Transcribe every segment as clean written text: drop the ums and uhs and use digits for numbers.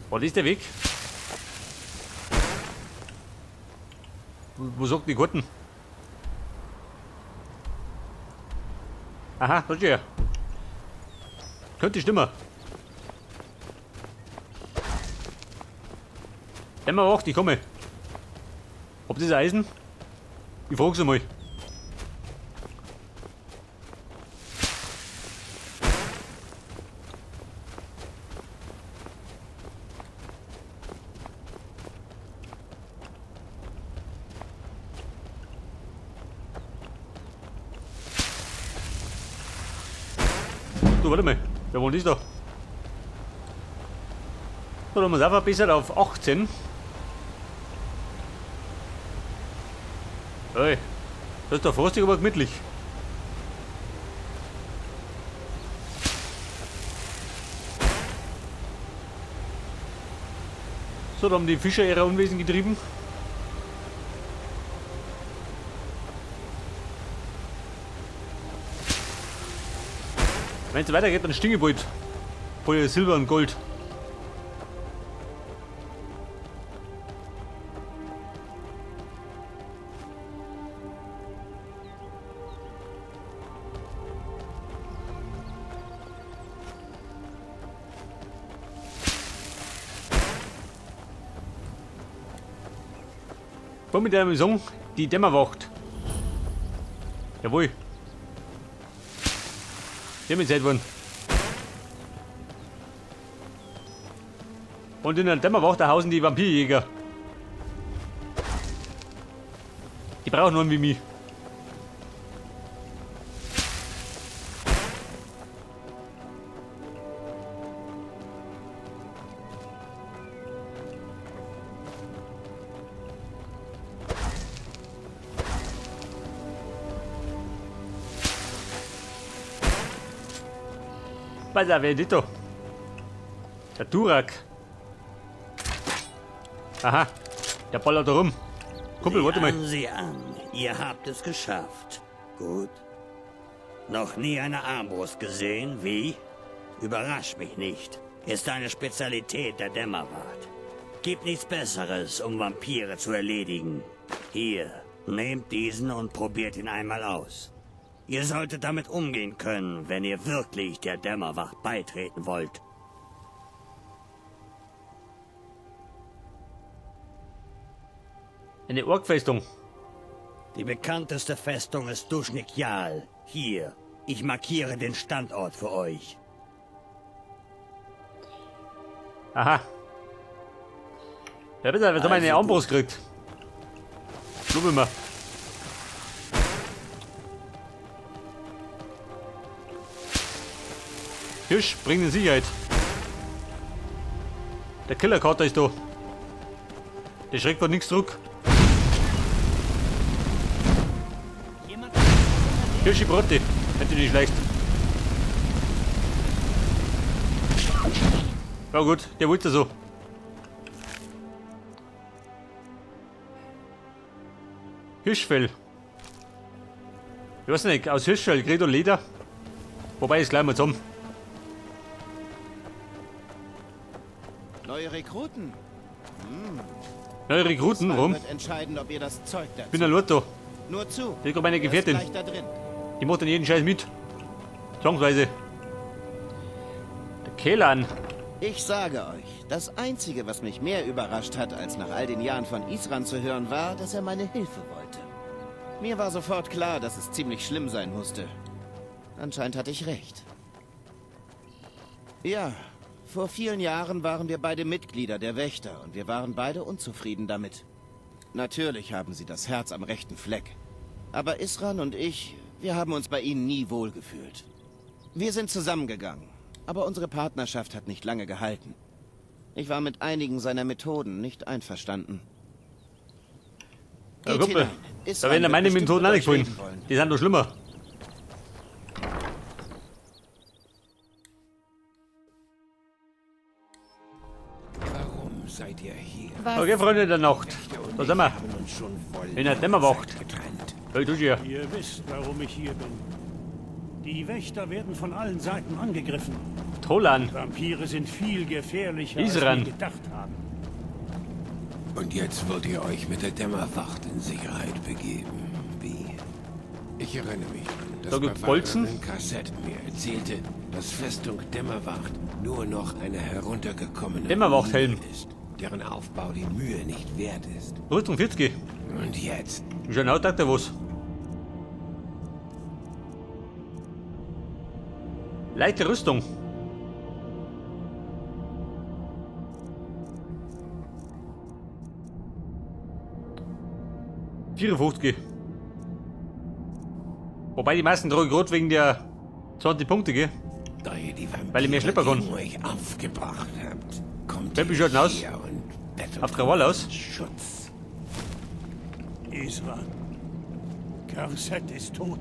War das der Weg? Wo sagt die Karten? Aha, das ist ja. Könnte stimmen. Dämmerwacht, ich komme. Ob das Eisen? Ich frage sie mal. Du, warte mal. Wer wohnt das da? So, da haben wir es auch verbessert auf 18. Hey, das ist doch frostig, aber gemütlich. So, da haben die Fischer ihre Unwesen getrieben. Wenn es weitergeht, dann stinke ich bald. Voll Silber und Gold. Komm mit der Song, die Dämmerwacht. Jawohl. Die haben jetzt worden. Und in der Dämmerwacht, da hausen die Vampirjäger. Die brauchen nur einen wie mich. Was ist wer da? Der Durak. Aha, der ballert da rum. Kumpel, warte mal. Sieh an, ihr habt es geschafft. Gut. Noch nie eine Armbrust gesehen, wie? Überrasch mich nicht. Ist eine Spezialität der Dämmerwacht. Gibt nichts Besseres, um Vampire zu erledigen. Hier, nehmt diesen und probiert ihn einmal aus. Ihr solltet damit umgehen können, wenn ihr wirklich der Dämmerwacht beitreten wollt. Eine Orkfestung. Die bekannteste Festung ist Dushnik-Jal. Hier, ich markiere den Standort für euch. Aha. Ja, bitte, jetzt haben wir eine Armbrust gekriegt. Schauen wir mal. Hirsch, bring den Sicherheit. Der Killerkater ist da. Der schreckt vor nichts zurück. Hirschi Brotte, hätte nicht schlecht. Ja gut, der wollte so. Hirschfell. Ich weiß nicht, aus Hirschfell kriegt er Leder. Wobei, ist gleich mal zusammen. Neue Rekruten? Hm. Neue Rekruten, warum? Wird entscheiden, ob ihr das Zeug dazu. Ich bin der Lotto. Nur zu. Ich hab meine Er ist Gefährtin. gleich da drin. Die macht dann jeden Scheiß mit. Zwangsweise. Der Kelan. Ich sage euch, das Einzige, was mich mehr überrascht hat, als nach all den Jahren von Isran zu hören, war, dass er meine Hilfe wollte. Mir war sofort klar, dass es ziemlich schlimm sein musste. Anscheinend hatte ich recht. Ja, vor vielen Jahren waren wir beide Mitglieder der Wächter und wir waren beide unzufrieden damit. Natürlich haben sie das Herz am rechten Fleck. Aber Isran und ich, wir haben uns bei ihnen nie wohlgefühlt. Wir sind zusammengegangen, aber unsere Partnerschaft hat nicht lange gehalten. Ich war mit einigen seiner Methoden nicht einverstanden. Ja, Geht Kumpel, hinein. da Isran werden ja wird meine bestimmt Methoden mit auch nicht euch gefallen. reden wollen. Die sind doch schlimmer. Warum seid ihr hier? Was? Okay, Freunde der Nacht. Wächter und Da sind wir. ich haben uns schon wohl In der Dämmerwacht. Zeit getrennt. Hey, du hier. Ihr wisst, warum ich hier bin. Die Wächter werden von allen Seiten angegriffen. Tolan. Vampire sind viel gefährlicher, als Isran. wir gedacht haben. Und jetzt wollt ihr euch mit der Dämmerwacht in Sicherheit begeben. Wie? Ich erinnere mich an, dass Da gibt's Bolzen. Bewacherin Kassett mir erzählte, dass Festung Dämmerwacht nur noch eine heruntergekommene Dämmerwachthelm. Ruine ist, deren Aufbau die Mühe nicht wert ist. Rüstung 40. Und jetzt? Schon taugt er was. Leichte Rüstung. ...54. Wobei die meisten tragen gerade wegen der 20 Punkte, gell? Da ihr die Vampire Weil ich mehr Schlipper kann. gegen euch aufgebracht habt, kommt Wer ihr schaut denn aus? her und bettelt Auf Krawall aus? um Schutz. Isran. Karset ist tot.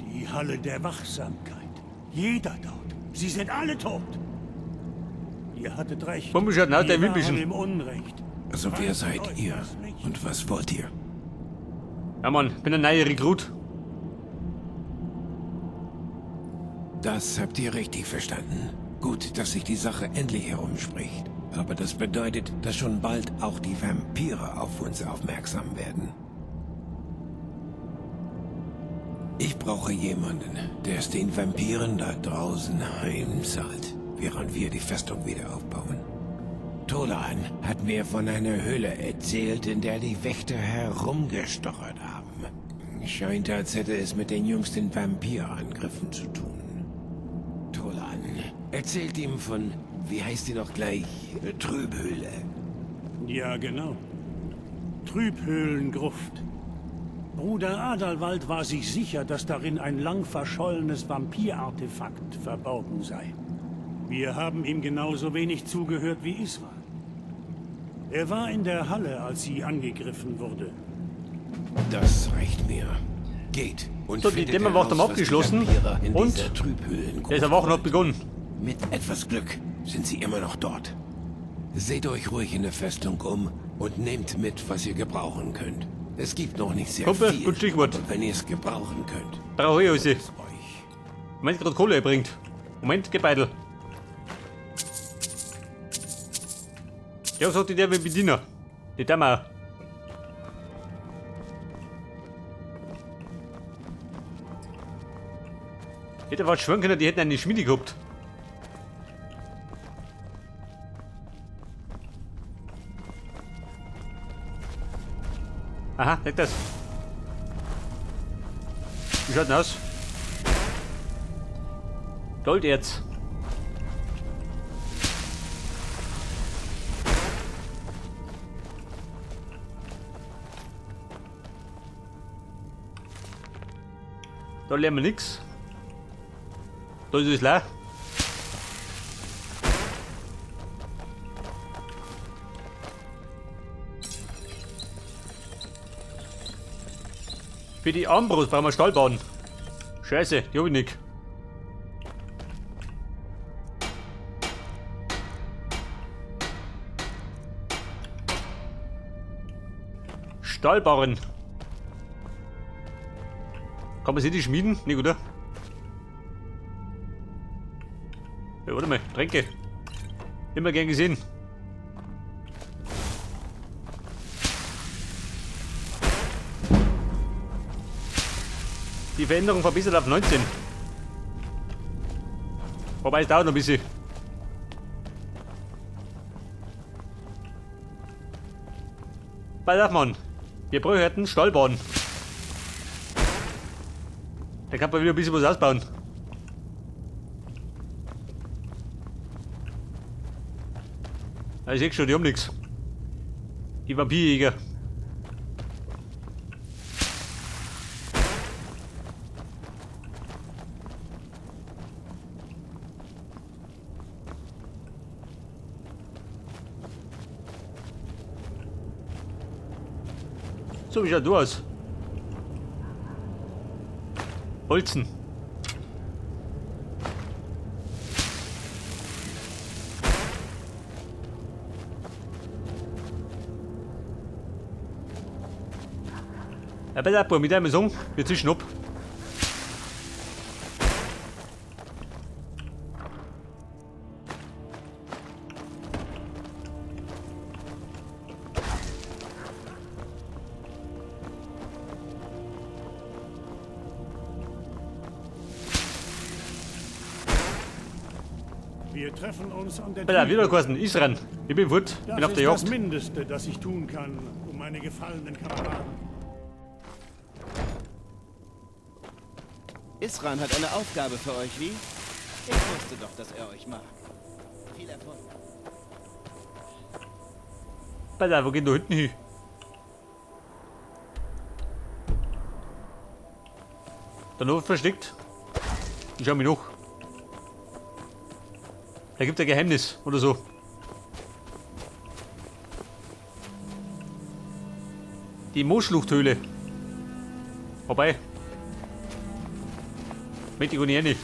Die Halle der Wachsamkeit. Jeder dort. Sie sind alle tot. Ihr hattet recht. Bombe schaut denn aus, der Wir will waren bisschen. im Unrecht. Also wer Weist seid euch ihr das Licht. und was wollt ihr? Ja Mann, bin ein neuer Rekrut. Das habt ihr richtig verstanden. Gut, dass sich die Sache endlich herumspricht. Aber das bedeutet, dass schon bald auch die Vampire auf uns aufmerksam werden. Ich brauche jemanden, der es den Vampiren da draußen heimzahlt, während wir die Festung wieder aufbauen. Tolan hat mir von einer Höhle erzählt, in der die Wächter herumgestochert haben. Scheint, als hätte es mit den jüngsten Vampirangriffen zu tun. Tolan erzählt ihm von, wie heißt die noch gleich, Trübhöhle. Ja, genau. Trübhöhlengruft. Bruder Adalwald war sich sicher, dass darin ein lang verschollenes Vampirartefakt verborgen sei. Wir haben ihm genauso wenig zugehört wie Isra. Er war in der Halle, als sie angegriffen wurde. Das reicht mir. Geht und So, die findet Dämmerwacht haben heraus, was die abgeschlossen Vampire in und dieser Trübhöhlengruft Der ist Woche noch wollen. begonnen. Mit etwas Glück sind sie immer noch dort. Seht euch ruhig in der Festung um und nehmt mit, was ihr gebrauchen könnt. Es gibt noch nicht sehr Kumpel, viel, gut Stichwort. aber wenn ihr es gebrauchen könnt, Brauche ich alles. es euch. Moment, gerade Kohle bringt. Moment, Gebeidel. Ja, sagt die der mit Bediener. Die Dame. Hätte was schwören können, die hätten eine Schmiede gehabt. Aha, leg das. Wie schaut denn aus? Golderz. Da lernen wir nix. Da ist es leer. Für die Armbrust brauchen wir Stahlbahn. Scheiße, die hab ich nicht. Stahlbarren. Kann man sich die schmieden? Nicht, oder? Ja, warte mal, Tränke. Immer gern gesehen. Die Veränderung verbessert auf 19. Wobei es dauert noch ein bisschen. Pass auf, Mann. Wir brauchen Stahlbahn. Da kann man wieder ein bisschen was ausbauen. Da ich seh schon, die haben nix. Die Vampirjäger. So, wie schaut du aus? Holzen. Ja, pass auf, mit einem Song, wir zischen ab. Wir treffen uns an der Alter, wieder Kosten. Isran. Ich bin fort. Das Bin auf der ist das Jagd. Mindeste, das ich tun kann, um meine gefallenen Kameraden. Isran hat eine Aufgabe für euch, wie? Ich wusste doch, dass er euch mag. Viel Erfolg. Alter, wo geht da hinten hin? Da noch versteckt. Ich schau mich noch. Da gibt es ein Geheimnis oder so. Die Moosschluchthöhle. Vorbei. Möchte ich gar nicht rein.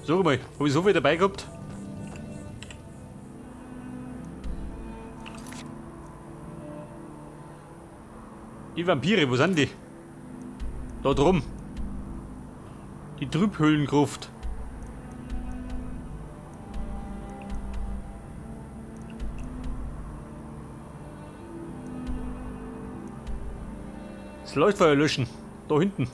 Sag mal, hab ich so viel dabei gehabt? Die Vampire, wo sind die? Da drum. Die Trübhöhlengruft. Das Leuchtfeuer löschen. Da hinten.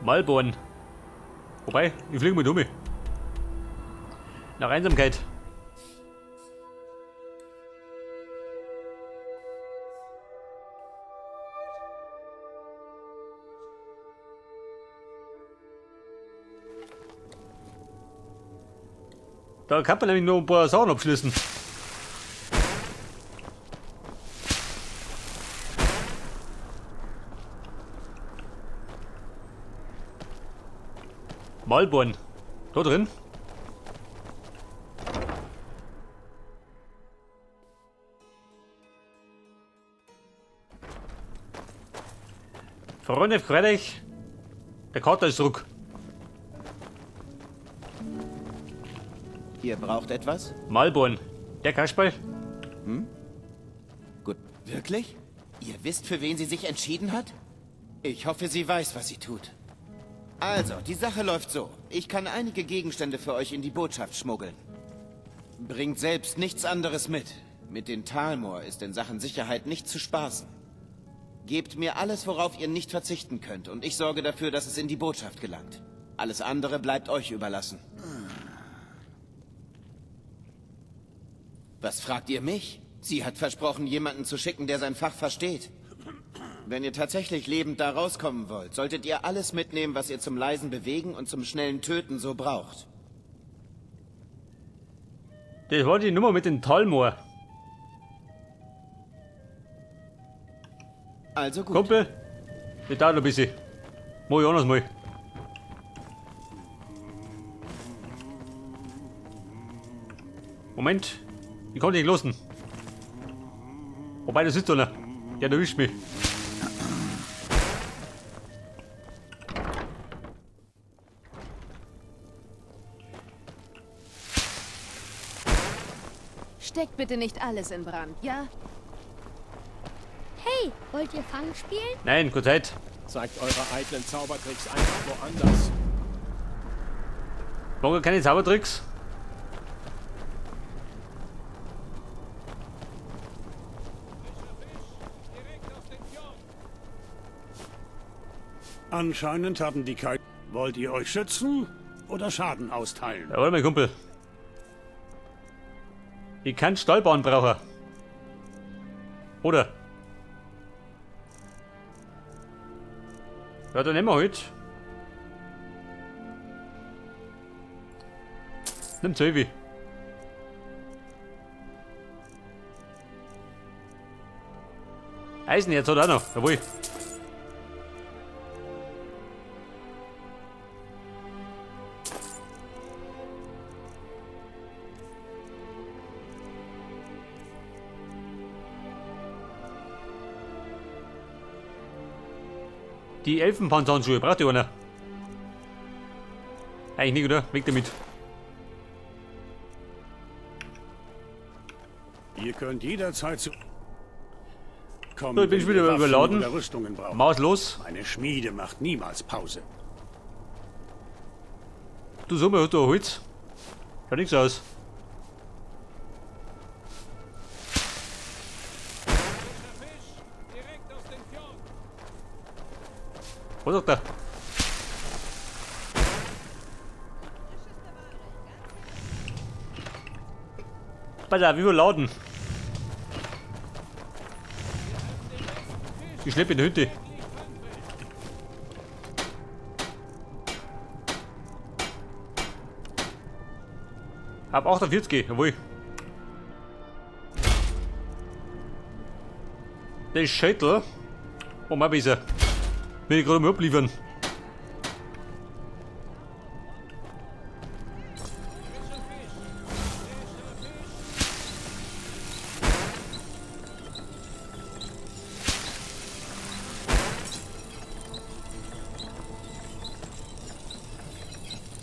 Malborn. Wobei, ich fliege mit um. Nach Einsamkeit. Da kann man nämlich nur ein paar Sachen abschließen. Malborn. Da drin. Freunde, freut euch. Der Kater ist zurück. Ihr braucht etwas? Malborn. Der Kasperl? Hm? Gut. Wirklich? Ihr wisst, für wen sie sich entschieden hat? Ich hoffe, sie weiß, was sie tut. Also, die Sache läuft so. Ich kann einige Gegenstände für euch in die Botschaft schmuggeln. Bringt selbst nichts anderes mit. Mit den Thalmor ist in Sachen Sicherheit nicht zu spaßen. Gebt mir alles, worauf ihr nicht verzichten könnt, und ich sorge dafür, dass es in die Botschaft gelangt. Alles andere bleibt euch überlassen. Was fragt ihr mich? Sie hat versprochen, jemanden zu schicken, der sein Fach versteht. Wenn ihr tatsächlich lebend da rauskommen wollt, solltet ihr alles mitnehmen, was ihr zum leisen Bewegen und zum schnellen Töten so braucht. Das war die Nummer mit dem Thalmor. Also gut. Kumpel, das dauert noch ein bisschen. Mach ich anders mal. Moment, ich kann nicht losen. Wobei, das ist doch noch. Der erwischt mich. Steckt bitte nicht alles in Brand, ja? Hey, wollt ihr Fang spielen? Nein, gute Zeit. Zeigt eure eitlen Zaubertricks einfach woanders. Machen wir keine Zaubertricks? Anscheinend haben die Kai. Wollt ihr euch schützen oder Schaden austeilen? Jawohl, mein Kumpel. Ich kann Stahlbahn brauchen. Oder? Ja, dann nehmen wir halt. Nimm 12. Eisenerz hat er auch noch. Jawohl. Die Elfenpanzerhandschuhe, braucht die einer? Eigentlich nicht, oder? Weg damit. Ihr könnt jederzeit zu kommen, So, ich bin schon wenn ihr wieder Waffen überladen. oder Rüstungen braucht. Maus los. Meine Schmiede macht niemals Pause. Du Summe, hast du Holz? Schaut nichts aus. Was sagt er? Pass auf, wie viel laden? Ich schleppe in die Hütte. Hab 48, jawohl. Das Schädel. Oh, mal besser. Will ich gerade mal abliefern.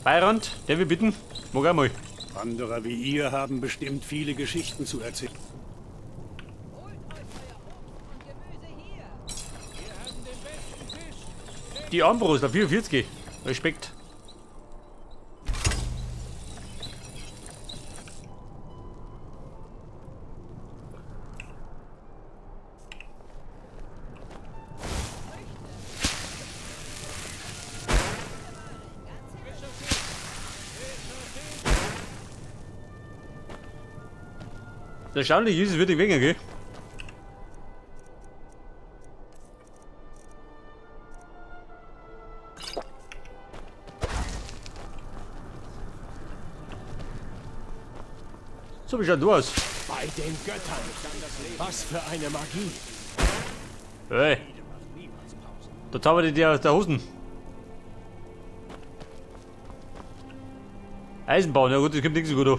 Beirand, der wir bitten. Mag auch mal. Wanderer wie ihr haben bestimmt viele Geschichten zu erzählen. Die Armbrust, der 44. Respekt. Erstaunlich ist, es wird nicht weniger, gell? So, wie schaut du aus? Bei den Göttern! Was für eine Magie! Hey. Da zaubert die dir aus der Hosen. Eisenbahn, ja gut, das kommt nicht so gut an.